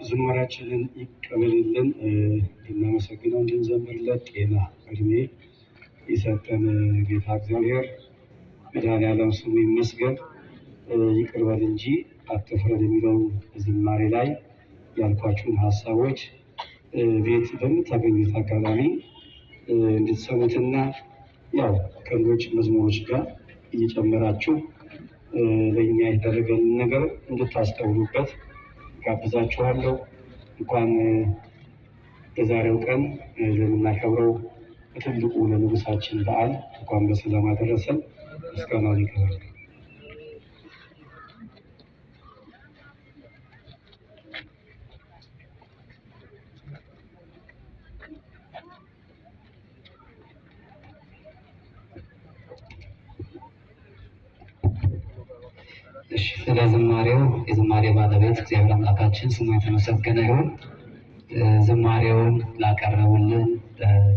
ዝማሬያችንን ይቀበልልን፣ እንድናመሰግነው እንድንዘምርለት ጤና እድሜ ይሰጠን ጌታ እግዚአብሔር መድኃኔዓለም ስሙ ይመስገን። ይቅር በል እንጂ አትፍረድ የሚለው ዝማሬ ላይ ያልኳችሁን ሀሳቦች ቤት በምታገኙት አጋጣሚ እንድትሰሙትና ያው ከሌሎች መዝሙሮች ጋር እየጨመራችሁ ለእኛ የተደረገልን ነገር እንድታስተውሉበት ጋብዛችኋለሁ። እንኳን በዛሬው ቀን ለምናከብረው በትልቁ ለንጉሳችን በዓል እንኳን በሰላም አደረሰን። ምስጋናውን ይገባል። እሺ፣ ስለ ዝማሬው የዝማሬ ባለቤት እግዚአብሔር አምላካችን ስሙ የተመሰገነ ይሁን። ዝማሬውን ላቀረቡልን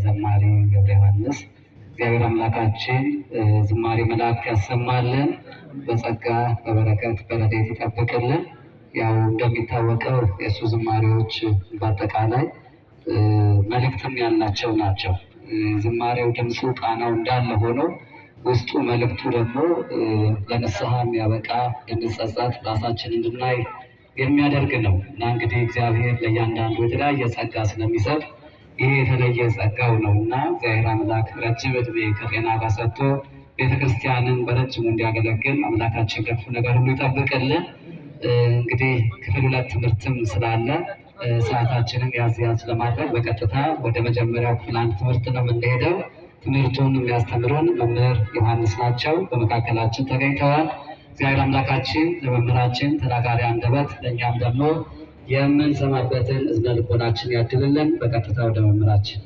ዘማሪ ገብረ ዮሐንስ እግዚአብሔር አምላካችን ዝማሬ መላእክት ያሰማልን፣ በጸጋ በበረከት በረድኤት ይጠብቅልን። ያው እንደሚታወቀው የእሱ ዝማሬዎች በአጠቃላይ መልእክትም ያላቸው ናቸው። ዝማሬው ድምፁ ቃናው እንዳለ ሆኖ ውስጡ መልእክቱ ደግሞ ለንስሐ የሚያበቃ፣ እንድንጸጸት፣ ራሳችን እንድናይ የሚያደርግ ነው እና እንግዲህ እግዚአብሔር ለእያንዳንዱ የተለያየ ጸጋ ስለሚሰጥ ይሄ የተለየ ጸጋው ነው እና እግዚአብሔር አምላክ ረጅም ዕድሜ ከጤና ጋር ሰጥቶ ቤተክርስቲያንን በረጅሙ እንዲያገለግል አምላካችን ከክፉ ነገር ሁሉ ይጠብቅልን። እንግዲህ ክፍል ሁለት ትምህርትም ስላለ ሰዓታችንን ያዝ ያዝ ለማድረግ በቀጥታ ወደ መጀመሪያው ክፍል አንድ ትምህርት ነው የምንሄደው። ትምህርቱን የሚያስተምሩን መምህር ዮሐንስ ናቸው። በመካከላችን ተገኝተዋል። እግዚአብሔር አምላካችን ለመምህራችን ተናጋሪ አንደበት ለእኛም ደግሞ የምንሰማበትን እዝነ ልቦናችን ያድልልን። በቀጥታ ወደ መምህራችን።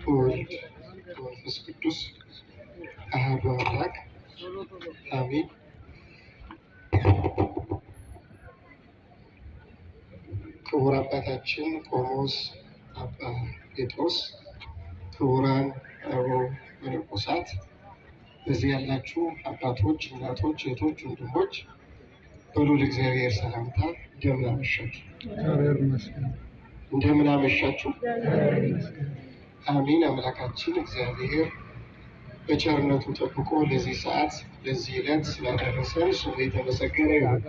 በወልድ በመንፈስ ቅዱስ አሐዱ አምላክ አሜን። ክቡር አባታችን ቆሞስ አባ ጴጥሮስ፣ ክቡራን አበው መነኮሳት፣ በዚህ ያላችሁ አባቶች፣ እናቶች፣ እህቶች፣ ወንድሞች በልዑል እግዚአብሔር ሰላምታ እንደምን አመሻችሁ? እንደምን አመሻችሁ? አሜን። አምላካችን እግዚአብሔር በቸርነቱ ጠብቆ ለዚህ ሰዓት ለዚህ ዕለት ስላደረሰን ስሙ የተመሰገነ ይሁን።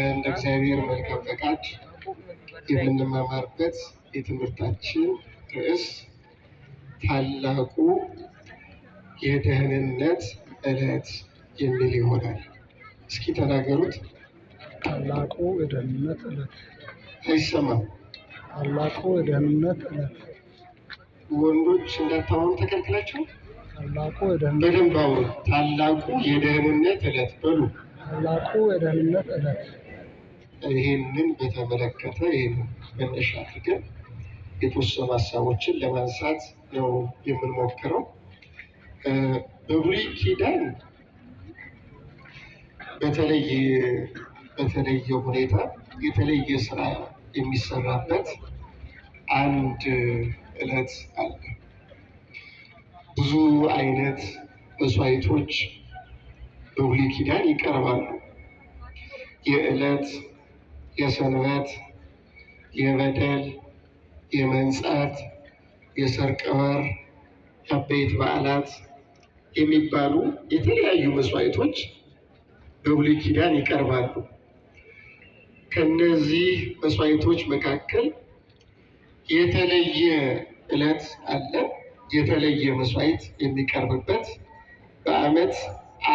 እንደ እግዚአብሔር መልካም ፈቃድ የምንማማርበት የትምህርታችን ርዕስ ታላቁ የደህንነት ዕለት የሚል ይሆናል። እስኪ ተናገሩት። ታላቁ የደህንነት ዕለት። አይሰማም። ታላቁ የደህንነት ዕለት። ወንዶች እንዳታወሩ ተከልክላቸው። ታላቁ የደህንነት በደንብ አውሩ። ታላቁ የደህንነት ዕለት በሉ። ታላቁ የደህንነት ዕለት። ይህንን በተመለከተ ይህንን መነሻ አድርገን የተወሰኑ ሀሳቦችን ለማንሳት ነው የምንሞክረው። በብሉይ ኪዳን በተለየ በተለየ ሁኔታ የተለየ ስራ የሚሰራበት አንድ ዕለት አለ። ብዙ አይነት መስዋዕቶች በብሉይ ኪዳን ይቀርባሉ። የዕለት፣ የሰንበት፣ የበደል፣ የመንጻት፣ የሰርቀ ወር፣ የአበይት በዓላት የሚባሉ የተለያዩ መስዋዕቶች በብሉይ ኪዳን ይቀርባሉ። ከነዚህ መስዋዕቶች መካከል የተለየ ዕለት አለ። የተለየ መስዋዕት የሚቀርብበት በዓመት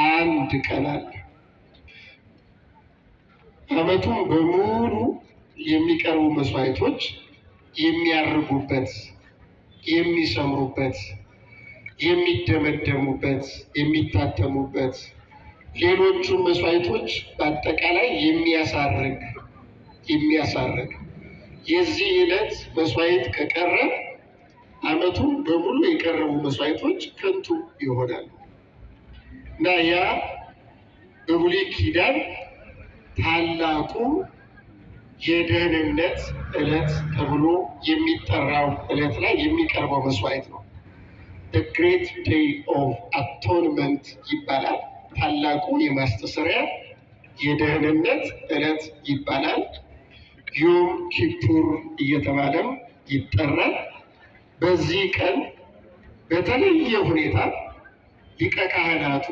አንድ ቀን አለ። ዓመቱን በሙሉ የሚቀርቡ መስዋዕቶች የሚያርጉበት፣ የሚሰምሩበት፣ የሚደመደሙበት፣ የሚታተሙበት፣ ሌሎቹን መስዋዕቶች በአጠቃላይ የሚያሳርግ የዚህ ዕለት መስዋዕት ከቀረ ዓመቱን በሙሉ የቀረቡ መስዋዕቶች ከንቱ ይሆናሉ እና ያ በብሉይ ኪዳን ታላቁ የደህንነት ዕለት ተብሎ የሚጠራው ዕለት ላይ የሚቀርበው መስዋዕት ነው። The Great Day of Atonement ይባላል። ታላቁ የማስተሰሪያ የደህንነት ዕለት ይባላል። ዮም ኪፑር እየተባለም ይጠራል። በዚህ ቀን በተለየ ሁኔታ ሊቀ ካህናቱ